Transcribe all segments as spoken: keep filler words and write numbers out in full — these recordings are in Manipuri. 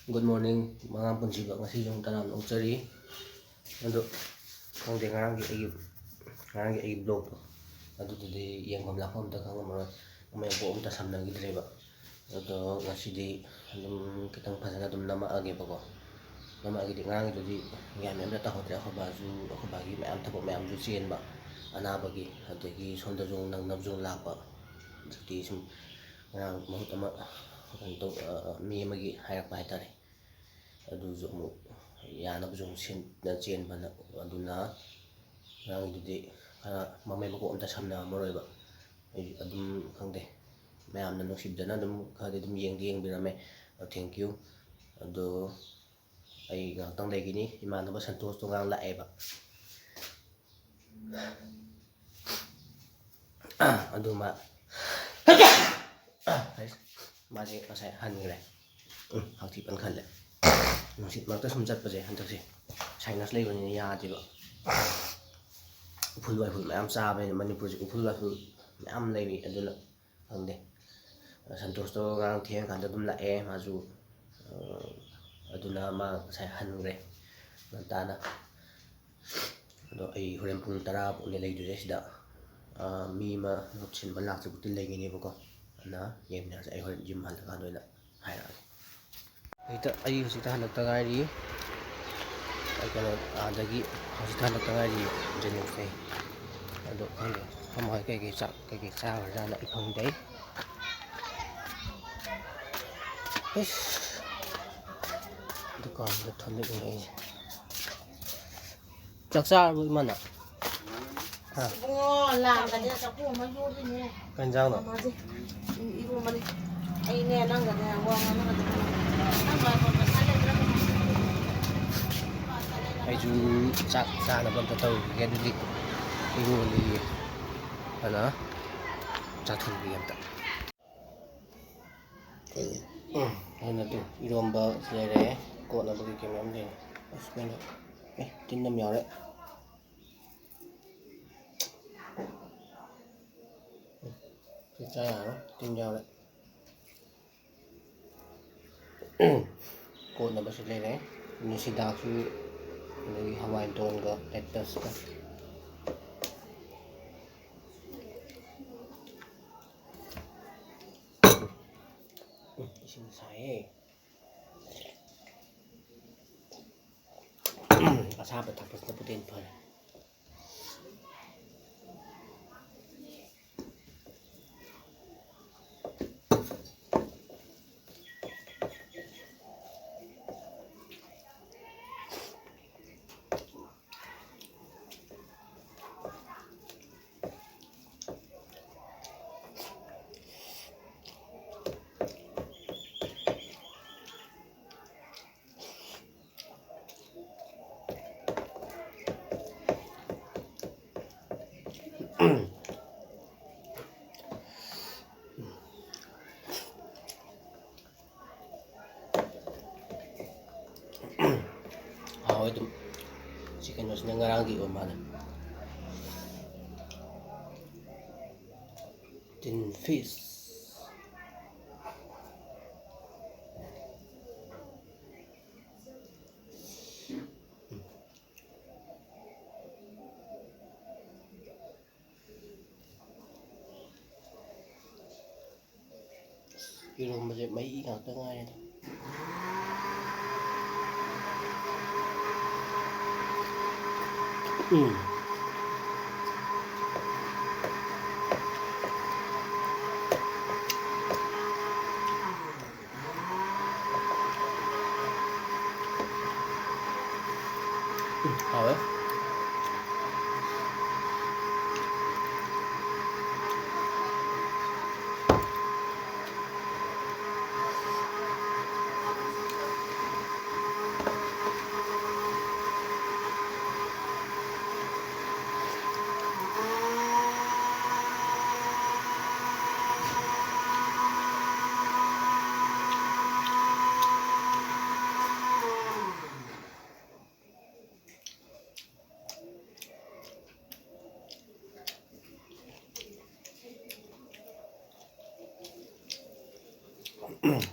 Good morning, ꯃꯉꯥꯡ ꯄꯨꯟꯁꯤꯕ꯫ ꯉꯁꯤꯁꯨ ꯑꯃꯨꯛ ꯇꯔꯥꯝꯅ ꯑꯣꯛꯆꯔꯤ꯫ ꯑꯗꯣ ꯈꯪꯗꯦ, ꯉꯔꯥꯡꯒꯤ ꯑꯩꯒꯤ, ꯉꯔꯥꯡꯒꯤ ꯑꯩꯒꯤ vlogꯇꯣ, ꯑꯗꯨꯗꯨꯗꯤ ꯌꯦꯡꯐꯝ ꯂꯥꯛꯐꯝ ꯑꯝꯇ ꯈꯪꯉꯝꯃꯔꯣꯏ꯫ ꯑꯃ ꯄꯣꯛ ꯑꯝꯇ ꯁꯝꯅꯈꯤꯗ꯭ꯔꯦꯕ꯫ ꯑꯗꯣ ꯉꯁꯤꯗꯤ ꯑꯗꯨꯝ ꯈꯤꯇꯪ ꯐꯖꯅ ꯑꯗꯨꯝ ꯅꯝꯃꯛꯑꯒꯦꯕꯀꯣ꯫ ꯅꯝꯃꯛꯑꯒꯦꯗꯤ, ꯉꯔꯥꯡꯒꯤꯗꯨꯗꯤ ꯒ꯭ꯌꯥꯟ ꯃꯦꯟ ꯑꯝꯇ ꯇꯥꯍꯧꯗ꯭ꯔꯦ꯫ ꯑꯩꯈꯣꯏ ꯕꯥꯁꯨ, ꯑꯩꯈꯣꯏ ꯕꯥꯒꯤ ꯃꯌꯥꯝ ꯊꯕꯛ ꯃꯌꯥꯝꯁꯨ ꯆꯦꯟꯕ, ꯑꯅꯥꯕꯒꯤ, ꯑꯗꯒꯤ ꯁꯣꯝꯗꯁꯨ ꯑꯃꯨꯛ ꯅꯪꯅꯕꯁꯨ ꯑꯃꯨꯛ ꯂꯥꯛꯄ꯫ ꯍꯧꯖꯤꯛꯇꯤ ꯁꯨꯝ ꯉꯔꯥꯡ ꯃꯍꯨꯠ ꯑꯃ ꯀꯩꯅꯣ ꯇꯧ-, ꯑ, ꯃꯤ ꯑꯃꯒꯤ ꯍꯥꯏꯔꯛꯄ ꯍꯥꯏꯇꯥꯔꯦ꯫ ꯑꯗꯨꯁꯨ ꯑꯃꯨꯛ ꯌꯥꯅꯕꯁꯨ ꯑꯃꯨꯛ ꯁꯤꯟ-, ꯆꯦꯟꯕꯅ, ꯑꯗꯨꯅ ꯉꯔꯥꯡꯒꯤꯗꯨꯗꯤ ꯈꯔ ꯃꯃꯩ ꯃꯀꯣꯛ ꯑꯝꯇ ꯁꯝꯅꯔꯝꯃꯔꯣꯏꯕ꯫ ꯑꯩ ꯑꯗꯨꯝ ꯈꯪꯗꯦ, ꯃꯌꯥꯝꯅ ꯅꯨꯡꯁꯤꯕꯤꯗꯅ ꯑꯗꯨꯝ ꯈꯔꯗꯤ ꯑꯗꯨꯝ ꯌꯦꯡꯗꯤ ꯌꯦꯡꯕꯤꯔꯝꯃꯦ꯫ ꯑ, thank you꯫ ꯑꯗꯣ ꯑꯩ ꯉꯥꯛꯇꯪ ꯂꯩꯈꯤꯅꯤ, ꯏꯃꯥꯟꯅꯕ ꯁꯟꯇꯣꯁꯇꯣ ꯉꯔꯥꯡ ꯂꯥꯛꯑꯦꯕ꯫ ꯑꯗꯨ ꯃꯥ, ꯃꯥꯁꯦ ꯉꯁꯥꯏ ꯍꯟꯈ꯭ꯔꯦ꯫ ꯎꯝ, ꯍꯛꯊꯤ ꯐꯅ ꯈꯜꯂꯦ꯫ ꯅꯨꯡꯁꯤꯠ ꯃꯔꯛꯇ ꯁꯨꯝ ꯆꯠꯄꯁꯦ ꯍꯟꯗꯛꯁꯦ sinus ꯂꯩꯕꯅꯤꯅ ꯌꯥꯗꯦꯕ꯫ ꯎꯐꯨꯜ ꯋꯥꯏꯐꯨꯜ ꯃꯌꯥꯝ ꯆꯥꯕꯅꯤꯅ, ꯃꯅꯤꯄꯨꯔꯁꯦ ꯎꯐꯨꯜ ꯋꯥꯏꯐꯨꯜ ꯃꯌꯥꯝ ꯂꯩꯔꯤ꯫ ꯑꯗꯨꯅ ꯈꯪꯗꯦ꯫ ꯁꯟꯇꯣꯁꯇꯣ ꯉꯔꯥꯡ ꯊꯦꯡꯉꯀꯥꯟꯗ ꯑꯗꯨꯝ ꯂꯥꯛꯑꯦ ꯃꯥꯁꯨ꯫ ꯑꯗꯨꯅ ꯃꯥ ꯉꯁꯥꯏ ꯍꯟꯈ꯭ꯔꯦ ꯉꯟꯇꯥꯅ꯫ ꯑꯗꯣ ꯑꯩ ꯍꯣꯔꯦꯟ ꯄꯨꯡ ꯇꯔꯥ ꯐꯥꯎꯅꯦ ꯂꯩꯗꯣꯏꯁꯦ ꯁꯤꯗ꯫ ꯃꯤ ꯑꯃ ꯃꯍꯨꯠ ꯁꯤꯟꯕ ꯂꯥꯛꯇ꯭ꯔꯤꯕꯨꯛꯇꯤ ꯂꯩꯒꯅꯦꯕꯀꯣ꯫ ꯑꯗꯨꯅ ꯌꯦꯡꯃꯤꯟꯅꯔꯁꯦ, ꯑꯩ ꯍꯣꯔꯦꯟ ꯌꯨꯝ ꯍꯜꯂꯀꯥꯟꯗ ꯑꯣꯏꯅ ꯍꯥꯏꯔꯛꯑꯒꯦ꯫ ꯍꯦꯛꯇ ꯑꯩ ꯍꯧꯖꯤꯛꯇ ꯍꯜꯂꯛꯇ ꯉꯥꯏꯔꯤ꯫ ꯑꯩ ꯀꯩꯅꯣ, ꯑꯥꯗꯒꯤ ꯍꯧꯖꯤꯛꯇ ꯍꯜꯂꯛꯇ ꯉꯥꯏꯔꯤ ꯖꯦꯅꯤꯝꯁꯇꯩ꯫ ꯑꯗꯣ ꯈꯪꯗꯦ, ꯃꯃꯥ ꯍꯣꯏ ꯀꯩꯀꯩ ꯆꯥꯛ ꯀꯩꯀꯩ ꯆꯥꯈ꯭ꯔꯖꯥꯠꯅꯣ ꯑꯩ ꯈꯪꯗꯦ꯫ ꯏꯁ, ꯗꯨꯀꯥꯟꯗ ꯊꯣꯛꯂꯛꯏꯅꯦ ꯑꯩꯁꯦ꯫ ꯆꯥꯛ ꯆꯥꯔꯕꯣ ꯏꯃꯥꯅ? ꯍꯥ? ꯏꯕꯨꯡꯉꯣ, ꯂꯥꯡꯒꯅꯦ, ꯆꯥꯛꯈꯣꯝ ꯑꯃ ꯌꯣꯠꯂꯤꯅꯦ꯫ ꯀꯩ ꯏꯟꯖꯥꯡꯅꯣ? ꯃꯃꯥꯁꯦ꯫ ꯏ-, ꯏꯔꯣꯝꯕꯅꯤ꯫ ꯑꯩꯅꯦ, ꯅꯪꯒꯅꯦ, ꯋꯥ ꯉꯥꯡꯅꯒꯗꯕ꯫ ꯅꯪ ꯂꯥꯛꯄ ꯄꯩꯁꯥ ꯂꯩꯕ꯭ꯔꯥ? ꯑꯩꯁꯨ ꯆꯥꯛ ꯆꯥꯅꯕ ꯑꯝꯇ ꯇꯧꯔꯨꯈꯤꯒꯦ ꯑꯗꯨꯗꯤ꯫ ꯏꯔꯣꯜꯂꯤ꯫ ꯑꯗ ꯆꯥꯊꯣꯛꯈꯤꯒꯦ ꯑꯝꯇ꯫ ꯎꯝ, ꯑꯗꯨꯅ ꯑꯗꯨ ꯏꯔꯣꯝꯕ ꯂꯩꯔꯦ, ꯀꯣꯠꯅꯕꯒꯤ ꯀꯩꯅꯣꯝ ꯂꯩꯔꯦ꯫ ꯑꯁ, ꯀꯩꯅꯣ, ꯑꯦ, ꯇꯤꯟ ꯑꯃ ꯌꯥꯎꯔꯦ꯫ ꯎꯝ, ꯁꯤ ꯆꯥ ꯌꯥꯔꯣꯏ, ꯇꯤꯟ ꯌꯥꯎꯔꯦ꯫ ꯀꯣꯠꯅꯕꯁꯨ ꯂꯩꯔꯦ꯫ ꯅꯨꯡꯁꯤꯗꯥꯛꯁꯨ, ꯑꯗꯒꯤ ꯍꯋꯥꯏ ꯃꯇꯣꯟꯒ ꯂꯦꯇꯁꯀ꯫ ꯏꯁꯤꯡ ꯁꯥꯏꯌꯦ꯫ ꯑꯁꯥꯕ ꯊꯛꯄꯁꯤꯅꯕꯨꯗꯤ ꯍꯦꯟꯅ ꯐꯔꯦ꯫ ꯍꯥꯎꯋꯦ ꯑꯗꯨꯝ꯫ ꯁꯤ ꯀꯩꯅꯣꯁꯤꯅ ꯉꯔꯥꯡꯒꯤ ꯑꯣꯏ ꯃꯥꯜꯂꯦ꯫ Tin fish꯫ ꯏꯔꯣꯝꯕꯁꯦ ꯃꯍꯤ ꯉꯥꯛꯇ ꯉꯥꯏꯔꯦꯗ꯫ ꯎꯝ꯫ ꯎꯝ, ꯍꯥꯎꯋꯦ꯫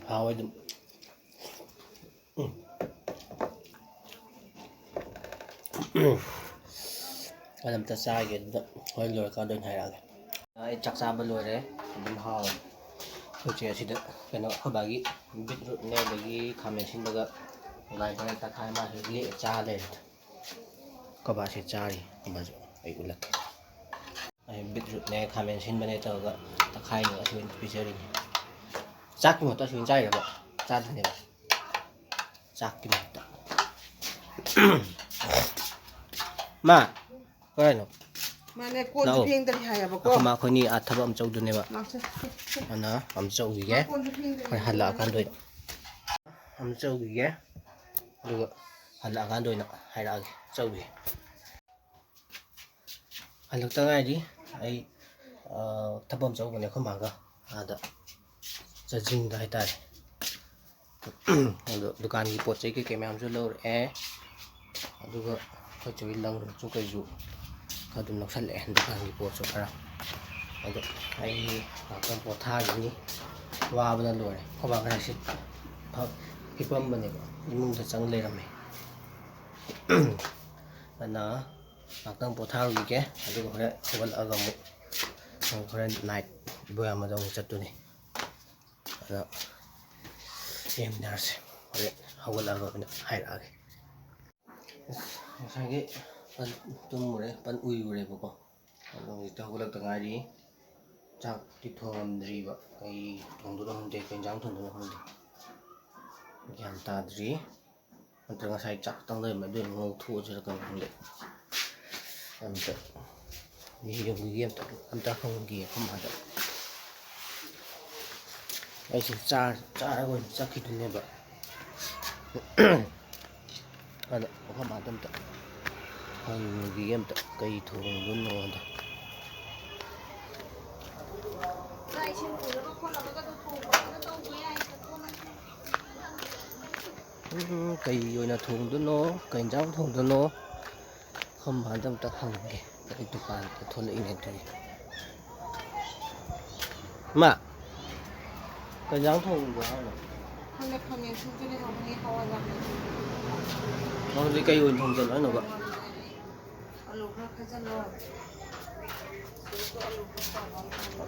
ꯍꯥꯎꯋꯦ ꯑꯗꯨꯝ꯫ ꯑꯗꯨꯝꯇ ꯆꯥꯒꯦ, ꯑꯗꯨꯗ ꯍꯣꯔꯦꯟ ꯂꯣꯏꯔꯀꯥꯟꯗ ꯑꯣꯏꯅ ꯍꯥꯏꯔꯛꯑꯒꯦ꯫ ꯑꯩ ꯆꯥꯛ ꯆꯥꯕ ꯂꯣꯏꯔꯦ, ꯑꯗꯨꯝ ꯍꯥꯎꯔꯦ꯫ ꯑꯩꯈꯣꯏ ꯆꯦ ꯑꯁꯤꯗ ꯀꯩꯅꯣ, ꯑꯩꯈꯣꯏ ꯕꯥꯒꯤ ꯕꯤꯠꯔꯨꯠꯅꯦ, ꯑꯗꯒꯤ ꯈꯥꯃꯦꯟ ꯑꯁꯤꯟꯕꯒ ꯒꯥꯔꯤ ꯈꯔ ꯇꯛꯈꯥꯏ, ꯃꯥꯁꯨ ꯂꯦꯛꯑ ꯆꯥ ꯂꯩꯔꯦ꯫ ꯑꯩꯈꯣꯏ ꯕꯥꯁꯤ ꯆꯥꯔꯤ, ꯑꯩꯈꯣꯏ ꯕꯥꯁꯨ ꯑꯩ ꯎꯠꯂꯛꯀꯦ꯫ ꯑꯩ ꯕꯤꯠꯔꯨꯠꯅꯦ, ꯈꯥꯃꯦꯟ ꯑꯁꯤꯟꯕꯅꯦ ꯇꯧꯔꯒ ꯇꯛꯈꯥꯏꯅꯦ, ꯑꯁꯤ ꯑꯣꯏꯅ ꯄꯤꯖꯔꯤꯅꯦ꯫ ꯆꯥꯛꯀꯤ ꯃꯍꯨꯠꯇ ꯑꯁꯤ ꯑꯣꯏꯅ ꯆꯥꯏꯔꯕ? ꯆꯥꯗꯣꯏꯅꯦꯕ꯫ ꯆꯥꯛꯀꯤ ꯃꯍꯨꯠꯇ꯫ ꯃꯥ, ꯀꯔꯥꯏꯅꯣ? ꯃꯥꯅꯦ, ꯀꯣꯟꯁꯨ ꯂꯥꯛꯑꯣ꯫ ꯐꯦꯡꯗꯔꯤ ꯍꯥꯏꯌꯦꯕꯀꯣ꯫ ꯑꯩꯈꯣꯏ ꯃꯥ ꯑꯩꯈꯣꯏꯅꯤ ꯑꯥ ꯊꯕꯛ ꯑꯃ ꯆꯧꯗꯣꯏꯅꯦꯕ꯫ ꯂꯥꯛꯁꯦ꯫ ꯑꯗꯨꯅ ꯑꯃ ꯆꯧꯈꯤꯒꯦ꯫ ꯃꯥ ꯀꯣꯟꯁꯨ ꯐꯦꯡꯗꯔꯤ ꯍꯣꯔꯦꯟ ꯍꯥꯏꯌꯦ꯫ ꯍꯜꯂꯛꯑꯀꯥꯟꯗ ꯑꯣꯏꯅ꯫ ꯑꯃ ꯆꯧꯈꯤꯒꯦ꯫ ꯑꯗꯨꯒ ꯍꯜꯂꯛꯑꯀꯥꯟꯗ ꯑꯣꯏꯅ ꯍꯥꯏꯔꯛꯑꯒꯦ꯫ ꯆꯧꯈꯤꯒꯦ꯫ ꯍꯜꯂꯛꯇ ꯉꯥꯏꯔꯤ꯫ ꯑꯩ, ꯑ, ꯊꯕꯛ ꯑꯃ ꯆꯠꯂꯨꯕꯅꯦ ꯑꯩꯈꯣꯏ ꯃꯥꯒ꯫ ꯑꯥꯗ ꯆꯥꯖꯤꯡꯗ ꯍꯥꯏꯇꯥꯔꯦ꯫ ꯑꯗꯣ ꯗꯨꯀꯥꯟꯒꯤ ꯄꯣꯠ ꯆꯩ ꯀꯩꯀꯩ ꯃꯌꯥꯝꯁꯨ ꯂꯧꯔꯛꯑꯦ꯫ ꯑꯗꯨꯒ ꯑꯩꯈꯣꯏ ꯆꯦ ꯍꯣꯏ ꯂꯪꯁꯨ ꯀꯩꯁꯨ ꯈꯔ ꯑꯗꯨꯝ ꯂꯧꯁꯜꯂꯛꯑꯦ, ꯗꯨꯀꯥꯟꯒꯤ ꯄꯣꯠꯁꯨ ꯈꯔ꯫ ꯑꯗꯣ ꯑꯩ ꯉꯥꯛꯇꯪ ꯄꯣꯊꯥꯈꯤꯅꯤ, ꯋꯥꯕꯅ ꯂꯣꯏꯔꯦ꯫ ꯑꯩꯈꯣꯏ ꯕꯥ ꯉꯁꯥꯏ ꯐ-, ꯍꯤꯞꯄꯝꯕꯅꯦꯕ, ꯏꯃꯨꯡꯗ ꯆꯪ ꯂꯩꯔꯝꯃꯦ꯫ ꯑꯗꯨꯅ ꯉꯥꯛꯇꯪ ꯄꯣꯊꯥꯔꯨꯈꯤꯒꯦ, ꯑꯗꯨꯒ ꯍꯣꯔꯦꯟ ꯍꯧꯒꯠꯂꯛꯑꯒ ꯑꯃꯨꯛ, ꯑꯃꯨꯛ ꯍꯣꯔꯦꯟ ꯅꯥꯏꯠ ꯏꯕꯣꯌꯥꯝꯗ ꯑꯃꯨꯛ ꯆꯠꯇꯣꯏꯅꯤ꯫ ꯑꯗꯣ ꯌꯦꯡꯃꯤꯟꯅꯔꯁꯦ, ꯍꯣꯔꯦꯟ ꯍꯧꯒꯠꯂꯛꯑꯒ ꯑꯣꯏꯅ ꯍꯥꯏꯔꯛꯑꯒꯦ꯫ ꯑꯁ, ꯉꯁꯥꯏꯒꯤ ꯐꯟ ꯇꯨꯝꯃꯨꯔꯦ, ꯐꯟ ꯎꯏꯔꯨꯔꯦꯕꯀꯣ꯫ ꯑꯗꯣ ꯍꯧꯖꯤꯛꯇ ꯍꯧꯒꯠꯂꯛꯇ ꯉꯥꯏꯔꯤ꯫ ꯆꯥꯛꯇꯤ ꯊꯣꯡꯉꯝꯗ꯭ꯔꯤꯕ꯫ ꯀꯩ ꯊꯣꯡꯗꯣꯏꯅꯣ ꯈꯪꯗꯦ, ꯀꯩ ꯏꯟꯖꯥꯡ ꯊꯣꯡꯗꯣꯏꯅꯣ ꯈꯪꯗꯦ꯫ ꯒ꯭ꯌꯥꯟ ꯇꯥꯗ꯭ꯔꯤ꯫ ꯅꯠꯇ꯭ꯔꯒ ꯉꯁꯥꯏ ꯆꯥꯛ ꯈꯛꯇꯪ ꯂꯩꯔꯝꯃꯦ, ꯑꯗꯨ ꯑꯣꯏꯅ ꯉꯧꯊꯣꯛꯑꯁꯤꯔ ꯀꯩꯅꯣ ꯈꯪꯗꯦ꯫ ꯑꯝꯇ ꯌꯦꯡꯈꯤꯒꯦ, ꯑꯝꯇ, ꯑꯝꯇ ꯍꯪꯒꯦ ꯑꯩꯈꯣꯏ ꯃꯥꯗ꯫ ꯑꯩꯁꯦ ꯆꯥ-, ꯆꯥꯔꯒ ꯑꯣꯏꯅ ꯆꯠꯈꯤꯗꯣꯏꯅꯦꯕ꯫ ꯑꯗ ꯑꯩꯈꯣꯏ ꯃꯥꯗ ꯑꯝꯇ ꯍꯪꯉꯨꯈꯤꯒꯦ, ꯑꯝꯇ ꯀꯩ ꯊꯣꯡꯗꯣꯏꯅꯣꯗ꯫ ꯆꯥꯛ ꯏꯁꯤꯡ ꯄꯨꯅꯕ ꯈꯣꯠꯅꯕꯒꯗꯣ ꯊꯣꯡꯕ ꯈꯣꯠꯅ ꯇꯧꯕ ꯌꯥꯏꯗꯀꯣ ꯅꯪꯁꯨ꯫ ꯎꯝ, ꯀꯩ ꯑꯣꯏꯅ ꯊꯣꯡꯗꯣꯏꯅꯣ, ꯀꯩ ꯏꯟꯖꯥꯡ ꯊꯣꯡꯗꯣꯏꯅꯣ? ꯑꯩꯈꯣꯏ ꯃꯥꯗ ꯑꯝꯇ ꯍꯪꯒꯦ꯫ ꯑꯩ ꯗꯨꯀꯥꯟꯗ ꯊꯣꯛꯂꯛꯏꯅꯦ ꯑꯗꯨꯒꯤ꯫ ꯃꯥ, ꯀꯩ ꯏꯟꯖꯥꯡ ꯊꯣꯡꯗꯣꯏꯅꯣ ꯍꯥꯏꯅꯣ? ꯈꯪꯗꯦ, ꯈꯥꯃꯦꯟ ꯑꯁꯤꯟꯕꯗꯨꯅꯦ ꯍꯥꯎꯕꯅꯦ, ꯍꯋꯥꯏꯖꯥꯔ꯫ ꯅꯪꯗꯤ ꯀꯩ ꯑꯣꯏꯅ ꯊꯣꯡꯗꯣꯏꯅꯣ ꯍꯥꯏꯅꯣꯕ?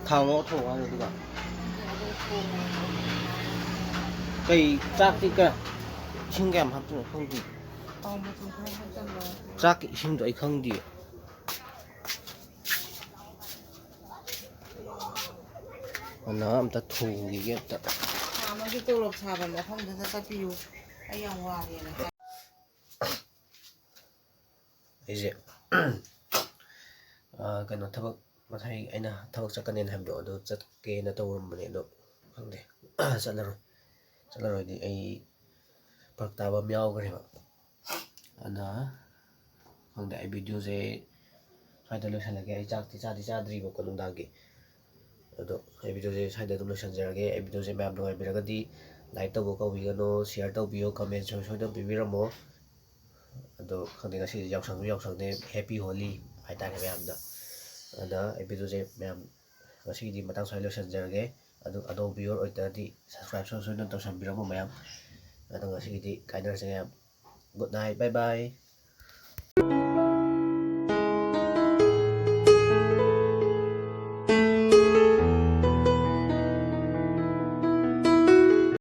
ꯊꯥꯎ ꯉꯧꯔ ꯊꯣꯡꯉꯣ ꯍꯥꯏꯔꯣ ꯑꯗꯨꯒ? ꯀꯩ ꯆꯥꯛꯇꯤ ꯀ-, ꯏꯁꯤꯡ ꯀꯌꯥꯝ ꯍꯥꯞꯇꯣꯏꯅꯣ ꯈꯪꯗꯦ꯫ ꯆꯥꯛꯀꯤ ꯏꯁꯤꯡꯗꯣ ꯑꯩ ꯈꯪꯗꯦ꯫ ꯑꯅꯥ ꯑꯝꯇ ꯊꯣꯡꯈꯤꯒꯦ ꯑꯝꯇ꯫ ꯊꯥ ꯑꯃꯒꯤ ꯇꯣꯂꯣꯞ ꯁꯥꯕ ꯃꯐꯝꯗꯨꯗ ꯆꯠꯄꯤꯌꯨ꯫ ꯑꯩ ꯌꯥꯝ ꯋꯥꯔꯦꯅ꯫ ꯑꯩꯁꯦ, ꯑ, ꯀꯩꯅꯣ, ꯊꯕꯛ ꯉꯁꯥꯏ ꯑꯩꯅ ꯊꯕꯛ ꯆꯠꯀꯅꯦꯅ ꯍꯥꯏꯕꯗꯣ, ꯑꯗꯨ ꯆꯠꯀꯦꯅ ꯇꯧꯔꯝꯕꯅꯦ, ꯑꯗꯣ ꯈꯪꯗꯦ, ꯆꯠꯂꯔꯣꯏ꯫ ꯆꯠꯂꯔꯣꯏꯗꯤ ꯑꯩ ꯐꯔꯛ ꯇꯥꯕ ꯑꯃ ꯌꯥꯎꯈ꯭ꯔꯦꯕ꯫ ꯑꯗꯨꯅ ꯈꯪꯗꯦ, ꯑꯩ videoꯁꯦ ꯁ꯭ꯋꯥꯏꯗ ꯂꯣꯏꯁꯤꯜꯂꯒꯦ꯫ ꯑꯩ ꯆꯥꯛꯇꯤ ꯆꯥꯗꯤ ꯆꯥꯗ꯭ꯔꯤꯕꯀꯣ ꯅꯨꯡꯗꯥꯡꯒꯤ꯫ ꯑꯗꯣ ꯑꯩ videoꯁꯦ ꯁ꯭ꯋꯥꯏꯗ ꯑꯗꯨꯝ ꯂꯣꯏꯁꯤꯟꯖꯔꯒꯦ꯫ ꯑꯩ videoꯁꯦ ꯃꯌꯥꯝ ꯅꯨꯡꯉꯥꯏꯕꯤꯔꯒꯗꯤ like ꯇꯧꯕ ꯀꯥꯎꯕꯤꯒꯅꯨ, share ꯇꯧꯕꯤꯌꯨ, comment ꯁꯣꯏ ꯁꯣꯏꯗꯅ ꯄꯤꯕꯤꯔꯝꯃꯣ꯫ ꯑꯗꯣ ꯈꯪꯗꯦ, ꯉꯁꯤꯗꯤ ꯌꯥꯎꯁꯪꯁꯨ ꯌꯥꯎꯁꯪꯅꯦ, happy Holi ꯍꯥꯏꯇꯥꯔꯦ ꯃꯌꯥꯝꯗ꯫ ꯑꯗ ꯑꯩ videoꯁꯦ ꯃꯌꯥꯝ ꯉꯁꯤꯒꯤꯗꯤ ꯃꯇꯥꯡ ꯁ꯭ꯋꯥꯏꯗ ꯂꯣꯏꯁꯤꯟꯖꯔꯒꯦ꯫ ꯑꯗꯨ ꯑꯅꯧꯕ viewer ꯑꯣꯏꯇꯥꯔꯗꯤ subscribe ꯁꯣꯏ ꯁꯣꯏꯗꯅ ꯇꯧꯁꯟꯕꯤꯔꯝꯃꯣ ꯃꯌꯥꯝ꯫ ꯑꯗꯣ ꯉꯁꯤꯒꯤꯗꯤ ꯀꯥꯏꯅꯔꯁꯦ ꯃꯌꯥꯝ꯫ Good night, bye bye꯫